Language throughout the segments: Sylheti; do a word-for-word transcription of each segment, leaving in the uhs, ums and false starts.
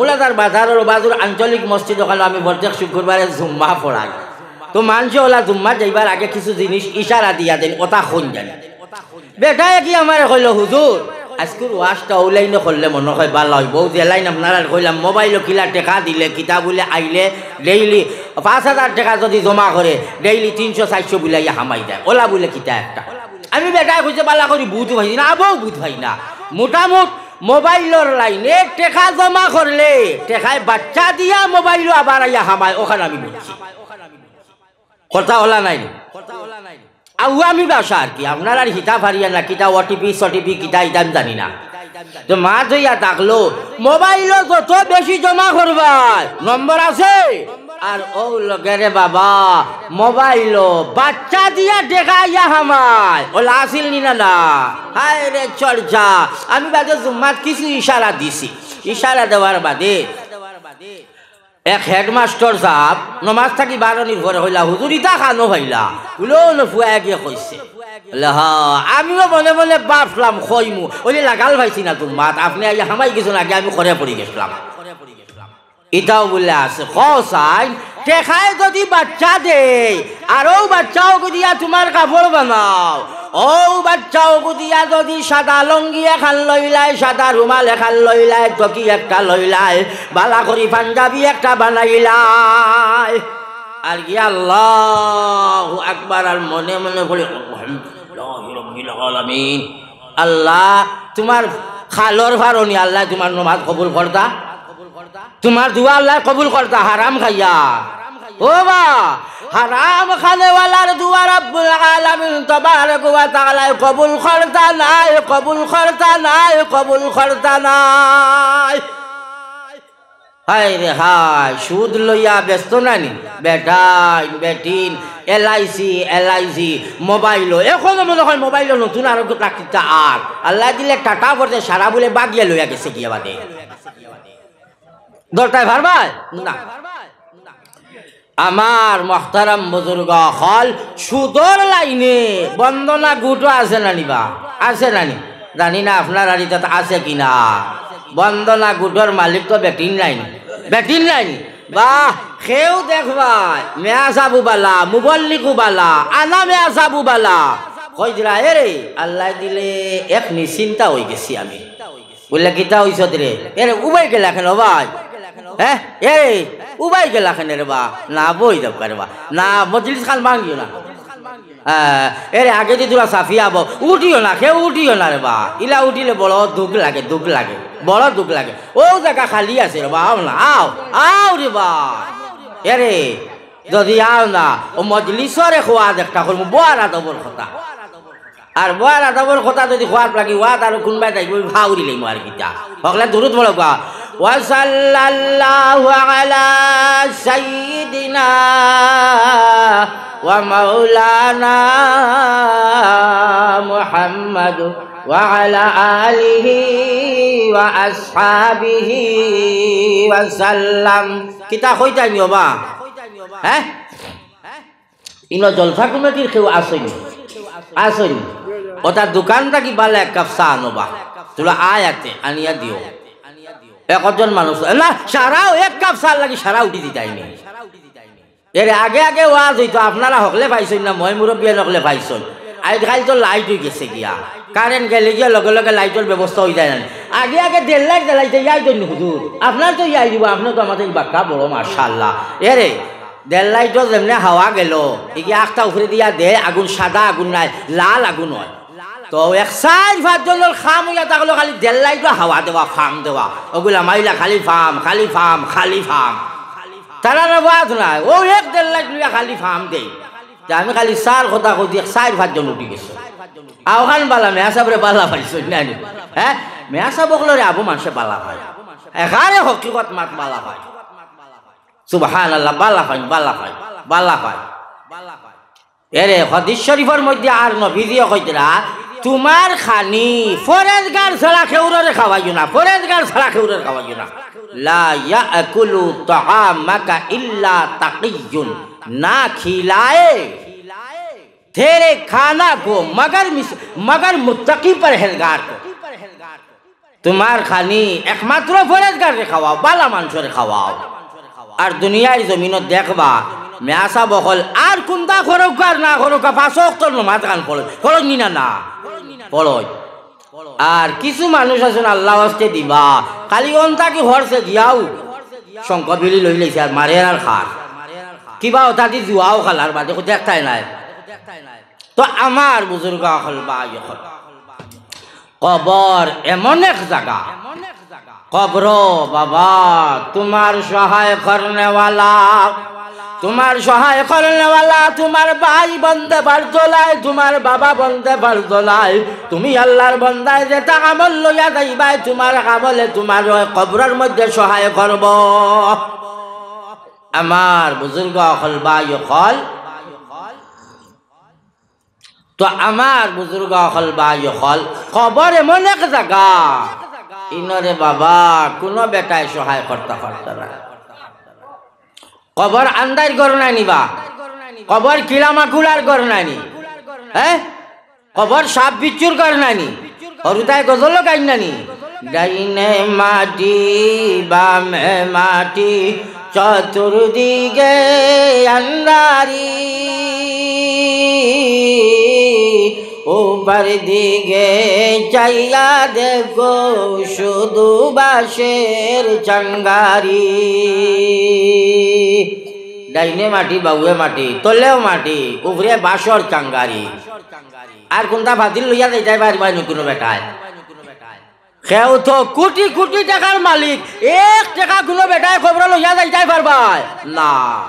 মৌলাদার বাজারর বাজুর আঞ্চলিক মসজিদ, ওখানো আমি প্রত্যেক শুক্রবারে জুম্মা পড়াই। তো মানষে ওলা জুম্মা যাইবার আগে কিছু জিনিস ইশারা দিয়া দেইন, ওটা কইন জানি। বেটায় কি আমারে কইলো, "হুজুর, আইজকুর ওয়াজটা অউ লাইনো করলে মনো অয় ভালা অইবো।" অউ যে লাইন আপনারারে কইলাম, মোবাইলো কিলা টেকা দিলে, কিতা বুলে আইলে, ডেইলি পাঁচ হাজার টেকা যুদি জমা করে, ডেইলি তিনশো চাইরশো বুলে আইয়া হামাই দেয়। ওলা বুলে কিতা একটা। আমি বেটায় কইছে, ভালা করি বুঝ পাইছি না, আবৌ বুঝ পাই না। মোটামুট মোবাইলর লাইনে টেকা জমা করলে, টেকায় বাচ্চা দিয়া মোবাইলো আবার আইয়া হামায়, ওখান আমি বুঝছি। কথা ওলা নায়নি? আওয়ামি ভাষা আর কি, আপনারার হিতা ফারিয়া না, কিতা ওটিপি সটিপি কিতা ইতা আমি জানি না। তো মাত অইয়া থাকলো, মোবাইলো যত বেশি জমা করবায়, নম্বর আছে। আর অউ লগে রে বাবা, মোবাইলো বাচ্চা দিয়া টেকা আইয়া হামায়, ওলা আছিল নি না না? হায় রে চর্চা, আমি বাদে জুম্মাত কিছু ইশারা দিছি, ইশারা দেওয়ার বাদে এক হেডমাস্টর সাব নমাজ থাকি বারনির পরে কইলা, "হুজুর, ইতা কানো পাইলা?" বুলে, "অনো ফুয়ায় গিয়া কইছে।" বুলে, "হ।" আমিও মনে মনে ভাবলাম, "কইমু, অইলে লাগাল পাইছি না জুম্মাত, আপনে আইয়া হামাই গেছইন আগে, আমি ঘরে পড়ি গেছলাম।" ইতাও বুলে আছে, কও চাইন, টেকায় যুদি বাচ্চা দেয়, আর অউ বাচ্চাও গুদিয়া তুমার কাপড় বানাও, অউ বাচ্চাও গুদিয়া যুদি সাদা লুঙ্গি এখান লইলায়, সাদা রুমাল এখান লইলায়, টকি একটা লইলায়, ভালা করি পাঞ্জাবি একটা বানাইলায়, আর কি আল্লাহু আকবার, আর মনে মনে বলি, "আলহামদুলিল্লাহি রাব্বিল আলামিন।" আল্লাহ, তুমার খালর ফারনি আল্লায় তুমার নমাজ কবুল করতা। তুমার দোয়া আল্লায় কবুল করতা হারাম খাইয়া। ও বা, হারাম খানেওয়ালার দোয়া রব্বুল আলামিন তাবারাক ওয়া তাআলায় কবুল করতা নায়, কবুল করতা নায়, কবুল করতা নায়। হায় রে হায়, সুদ লইয়া ব্যস্ত নানি? বেটাইন, বেটিন, এলআইসি, এলআইসি, মোবাইলো। অখনো মনে অয় মোবাইলো নতুন আরো কিতা আর। আল্লায় দিলে টাটা পড়ছে, সারা বুলে বাগিয়া লইয়া গেছে গিয়া বাদে। ধরতায় পারবায়? না। আমার মহতারাম বুজুর্গ অকল, সুদর লাইনে বন্দনা গুটো আছে নানি বা? আছে নানি? জানি না আপনারার ইতাত আছে কিনা। বন্দনা গুটোর মালিক তো বেটিন নায়নি, বেটিন নায়নি। বাহ, কেউ দেখবায়, মেয়া সাবু বালা, মুবল্লিগু বালা, আনা মেয়া সাবু বালা। কইরা, "এরে, আল্লায় দিলে এক নিশ্চিন্তা অইগেছি আমি।" বুলে, "কিতা অইছত রে? এরে, উবাই গেলা কেনে ভাই? হে? এরে, উবাই গেলা কেনে রে বা?" না, বই দরকার রে বা। না, মজলিস খান ভাঙ্গিও না। হ্যাঁ, এরে, আগেদি তুরা সাফিয়া বও। উঠিও না, কেউ উঠিও না রে বা। ইলা উঠিলে বড় দুখ লাগে, দুখ লাগে। বড় দুখ লাগে। অউ জাগা খালি আছে রে বা, আও না, আও, আও রে বা। এরে, যুদি আও না, অউ মজলিসরে খোয়া দেখতা করমু, বওয়ার আদবর কথা। আর বওয়ার আদবর কথা যুদি কওয়াত লাগি, ওয়াত আর কুনবায় যাইবো, অউ ফাউরি লইমু আর কিতা। হকলে দুরুদ পড়ো গা। ওয়া সাল্লাল্লাহু আলা সাইয়্যিদিনা ওয়া মাওলানা মুহাম্মদ ওয়া আলা আলিহি ওয়া আসহাবিহি ওয়া সাল্লাম। কিতা কইতায় নি ওবা? হ্যাঁ? ইনো জলসা কমিটির কেউ আছইন নি? আছইন নি? ওটা দোকান থাকি বালা এক কাপ চা আনো বা। তুলা আয় আতে, আনিয়া দিও। একজন মানুষ, না, সারাও এক কাপ চা লাগি সারা উঠি দিতায় নি। এর আগে আগে ওয়াজ অইতো, আপনারা হকলে পাইছইন না, ময় মুরব্বিয়ান হকলে পাইছইন। আইজ কাইল তো লাইট অইগেছে গিয়া, কারেন্ট গেলে গিয়া লগে লগে লাইটর ব্যবস্থা অইযায় না। আগে আগে দেড় লাইট জ্বালাইতে ইয়া অইতো নি হুজুর, আপনার তো ইয়া অইযিবো, আপনে তো আমাদের বাক্কা বড় মাশাআল্লাহ। এরে, দেড় লাইটর যেমনে হাওয়া গেল, ইগিয়া আখতা উপরে দিয়া দে, আগুন সাদা আগুন নায়, লাল আগুন অয়। তো এক চাইর পাঁচ জনর কাম অইয়া থাকলো খালি দেড় লাইটও হাওয়া দেওয়া, ফাম দেওয়া। ওগুলা মাইলা খালি ফাম, খালি ফাম, খালি ফাম। তারার ওয়াজ নাই, অউ এক দেড় লাইট লইয়া খালি ফাম দেই। তে আমি খালি চার কথা কইছি, এক চাইর পাঁচ জন উঠি গেছে। আওখান বালা, মেয়া সাবরে বালা পাইছইন না নি? হ্যাঁ? মেয়া সাব অকলরে আবু মানষে বালা পায়। এখানে হকিকত মাত বালা পায়। সুবহানাল্লাহ, বালা পাইন, বালা পাইন, বালা পাইন। এরে, হাদিস শরীফর মধ্যে আর নবীজিয়ে কইতরা, "তুমার খানি ফরেজগার ছাড়া কেউররে খাওয়াইও না, ফরেজগার ছাড়া কেউররে খাওয়াইও না।" লা ইয়াকুলু তাআমাকা ইল্লা তাকিয়্যুন, না খিলায়ে তেরে খানা কো মগর মিস-, মগর মুত্তাকি পরহেজগার কো। তুমার খানি একমাত্র পরেজগাররে খাওয়াও, বালা মানষরে খাওয়াও। আর দুনিয়ার জমিনো দেখবা, মেয়াসাব অকল আর কুন্তা করউক্কা আর না করউক্কা, পাঁচ ওয়াক্তর নমাজ খান পড়ইন, পড়ইন নি না, না পড়ইন। আর কিছু মানুষ আছইন আল্লার ওয়াস্তে দিবা, খালি অন থাকি হরছে গিয়াউ শঙ্খ বিড়ি লইলাইছে আর মারের আর খার। কিবা অতাদি জুয়াও খেলার বাদে দেখতায় নায়। তো আমার বুজুর্গ অকল, ভাই অকল, কবর এমন এক জাগা, কবর বাবা, তুমার সহায় করনেওয়ালা, তুমার সহায় করনেওয়ালা, তুমার ভাই বনতে পারতো নায়, তুমার বাবা বনতে পারতো নায়। তুমি আল্লার বন্দায় যেতা আমল লইয়া যাইবায়, তুমার আমলে তুমার ওই কবরর মধ্যে সহায় করবো। আমার বুজুর্গ অকল, ভাই অকল, তো আমার বুজুর্গ অকল, ভাই অকল, কবর এমন এক জাগা, ইনরে বাবা কুনু বেটায় সহায় করতা পারতা নায়। কবর আন্দাইর ঘর নায় নি বা, কবর কিলামাকুলার ঘর নায় নি, হে? কবর সাপ বিচ্ছুর ঘর নায় নি, হুরুতায় গজল গাইন না নি? ডাইনে মাটি, বামে মাটি, চতুর্দিকে আন্ধারি, উপর দিকে চাইয়া দেখো শুধু বাঁশের চাঙ্গারি। ডাইনে মাটি, বাউয়ে মাটি, তলেও মাটি, উপরে বাঁশর চাঙ্গারি। আর কুন্তা ফাজিল লইয়া যাইতায় পারবায় নি কুনু বেটায়? কেউ তো কুটি কুটি টেকার মালিক, এক টেকা কুনু বেটায় কবরো লইয়া যাইতায় পারবায় না।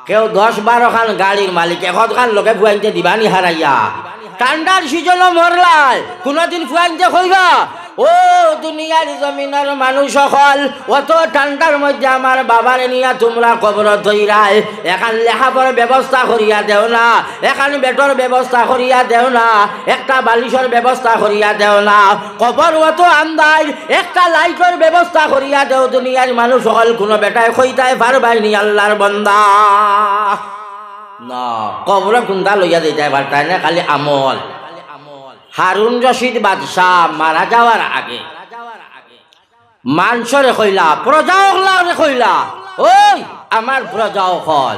কেউ দশ বারো খান গাড়ির মালিক, একখান লগে ফুয়াইন্তে দিবা নি হারাইয়া? ঠান্ডার সিজনো মরলায়, কুনুদিন ফুয়াইন্তে কইবা, "ও দুনিয়ার জমিনর মানুষ অকল, অত ঠান্ডার মধ্যে আমার বাবারে নিয়া তুমরা কবরো থইরায়, একখান লেখাপড়ার ব্যবস্থা করিয়া দেও না, একখান বেডর ব্যবস্থা করিয়া দেও না, একটা বালিশর ব্যবস্থা করিয়া দেও না।" কবর অত আন্দাইর, একটা লাইটর ব্যবস্থা করিয়া দেও। দুনিয়ার মানুষ অকল, কুনু বেটায় কইতায় পারবায় নি আল্লার বন্দা? না, কবরো কুন্তা লইয়া যাইতায় পারতায় না, খালি আমল। হারুন রশিদ বাদশা মারা যাওয়ার আগে মানষরে কইলা, প্রজা অকলরে কইলা, "ওই আমার প্রজা অকল,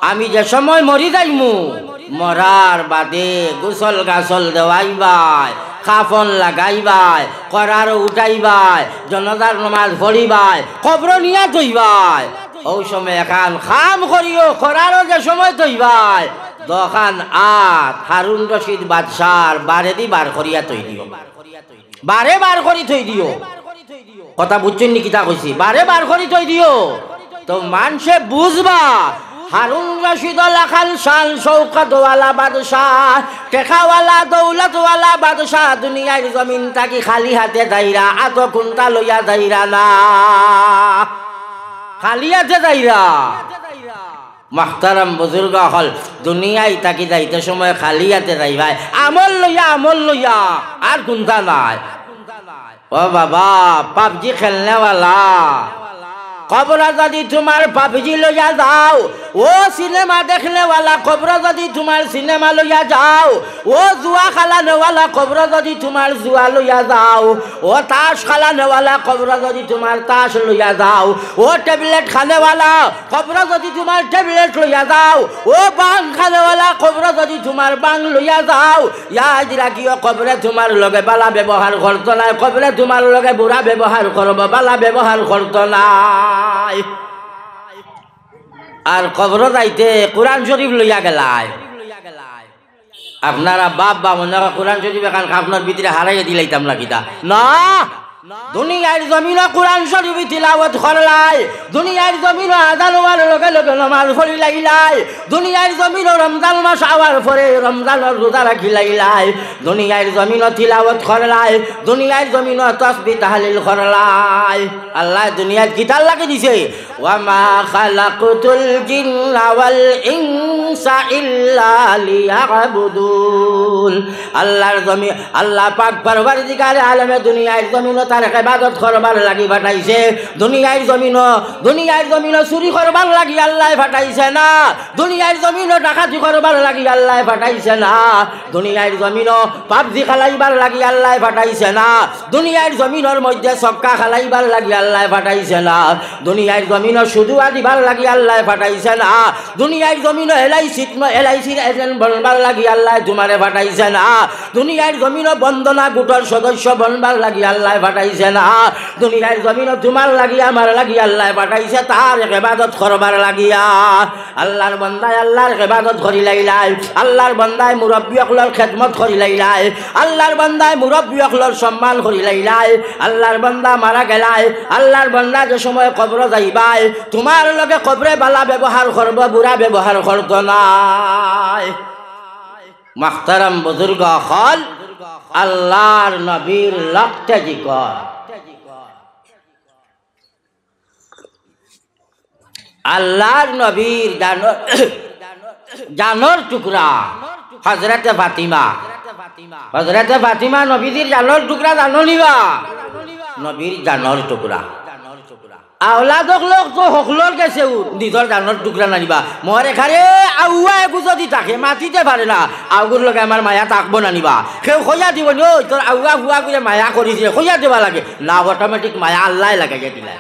আমি যে সময় মরি যাইমু, মরার বাদে গোসল গাসল দেওয়াইবায়, কাফন লাগাইবায়, করারো উঠাইবায়, জনাজার নমাজ পড়িবায়, কবরো নিয়া থইবায়। অউ সময় একখান কাম করিও, করারো যে সময় থইবায়, দুইখান আত হারুন রশিদ বাদশার বারেদি বার করিয়া থই দিও।" বারে বার করি থই দিও। কথা বুঝছইন নি কিতা কইছি? বারে বার করি থই দিও। তো মানষে বুঝবা, হারুন রশিদ লাখান শান শৌকতওয়ালা বাদশাহ, টেকাওয়ালা, দৌলতওয়ালা বাদশাহ, দুনিয়ার জমিন থাকি খালি হাতে যাইরা, আতো কুন্তা লইয়া যাইরা না, খালি হাতে যাইরা। মাহতারাম বুজুর্গ অকল, দুনিয়াই থাকি যাইতে সময় খালি হাতে যাইবায়, আমল লইয়া, আমল লইয়া, আর কুন্তা নাই। ও বাবা, পাবজি খেলনেওয়ালা, কবরো যদি তুমার পাবজি লইয়া যাও, ও সিনেমা দেখনেওয়ালা, কবরো যদি তুমার সিনেমা লইয়া যাও, ও জুয়া খেলানেওয়ালা, কবরো যদি তুমার জুয়া লইয়া যাও, ও তাস খেলানেওয়ালা, কবরো যদি তুমার তাস লইয়া যাও, ও ট্যাবলেট খানেওয়ালা, কবরো যদি তুমার ট্যাবলেট লইয়া যাও, ও বাং খানেওয়ালা, কবরো যদি তুমার বাং লইয়া যাও, ইয়াদ রাখিও, কবরে তুমার লগে বালা ব্যবহার করতো নায়, কবরে তুমার লগে বুরা ব্যবহার করবো, বালা ব্যবহার করতো নায়। আর কবরো যাইতে কোরআন শরীফ লইয়া গেলায়। আপনারা বাপ বা মনে হয় কোরআন শরীফ একখান কাফনর ভিতরে হারাইয়া দিলাইতাম না কিতা? না, দুনিয়ার জমিনো কোরআন শরীফ তিলাওয়াত করলায়, দুনিয়ার জমিনো আজান অওয়ার লগে লগে নমাজ পড়িলাইলায়, দুনিয়ার জমিনো রমজান মাস আওয়ার পরে রমজানর রোজা রাখিলাইলায়, দুনিয়ার জমিনো তিলাওয়াত করলায়, দুনিয়ার জমিনো তসবিহ তাহলিল করলায়। আল্লায় দুনিয়াত কিতার লাগি দিছে? "ওয়া মা খালাকতুল জিন্না ওয়াল ইনসা ইল্লা লিয়াবুদুন।" আল্লার জমি-, আল্লাহ পাক পরওয়ারদিগারে আলমে দুনিয়ার জমিনো আল্লাহর ইবাদত করবার লাগি পাঠাইছে। দুনিয়ার জমিনো, দুনিয়ার জমিনো চুরি করবার লাগি আল্লায় পাঠাইছে না। দুনিয়ার জমিনো ডাকাতি করবার লাগি আল্লায় পাঠাইছে না। দুনিয়ার জমিনো পাবজি খেলাইবার লাগি আল্লায় পাঠাইছে না। দুনিয়ার জমিনর মধ্যে ছক্কা খেলাইবার লাগি আল্লায় পাঠাইছে না। দুনিয়ার জমিনো সুদুয়া দিবার লাগি আল্লায় পাঠাইছে না। দুনিয়ার জমিনো এলআইসিত ম-, এলআইসির এজেন্ট বনবার লাগি আল্লায় তুমারে পাঠাইছে না। দুনিয়ার জমিনো বন্দনা গুটর সদস্য বনবার লাগি আল্লায় পাঠাইছে না। দুনিয়ার জমিনো তুমার লাগি, আমার লাগি আল্লায় পাঠাইছে, তার ইবাদত করবার লাগিয়া। আল্লাহর বন্দায় আল্লাহর ইবাদত করি লাইলায়, আল্লাহর বন্দায় মুরব্বী অকলর খেদমত করি লাইলায়, আল্লাহর বন্দায় মুরব্বী অকলর সম্মান করি লাইলায়, আল্লাহর বন্দা মারা গেলায়, আল্লাহর বন্দা যে সময় কবরো যাইবায়, তুমার লগে কবরে বালা ব্যবহার করবো, বুরা ব্যবহার করতো নায়। মুহতারাম বুজুর্গ অকল, আল্লাহর নবীর লগে জিকর। আল্লাহর নবীর জানর, জানর টুকরা হযরতে ফাতিমা। হযরতে ফাতিমা নবীজির জানর টুকরা, জানো নি বা? নবীর জানর টুকরা। আওলাদ অকলর তো হকলর গেছেউ, নিজর জানর টুকরা নানি বা। মোর এখানে আউয়া এগু যদি থাকে, মাতিতে পারে না, আউগুর লগে আমার মায়া থাকবো নানি বা। কেউ কইয়া দিবো নি, "ওই তোর আউয়া ফুয়া করে মায়া করিস রে", কইয়া দিবা লাগে না, অটোমেটিক মায়া আল্লায় লাগাইয়া দিলায়।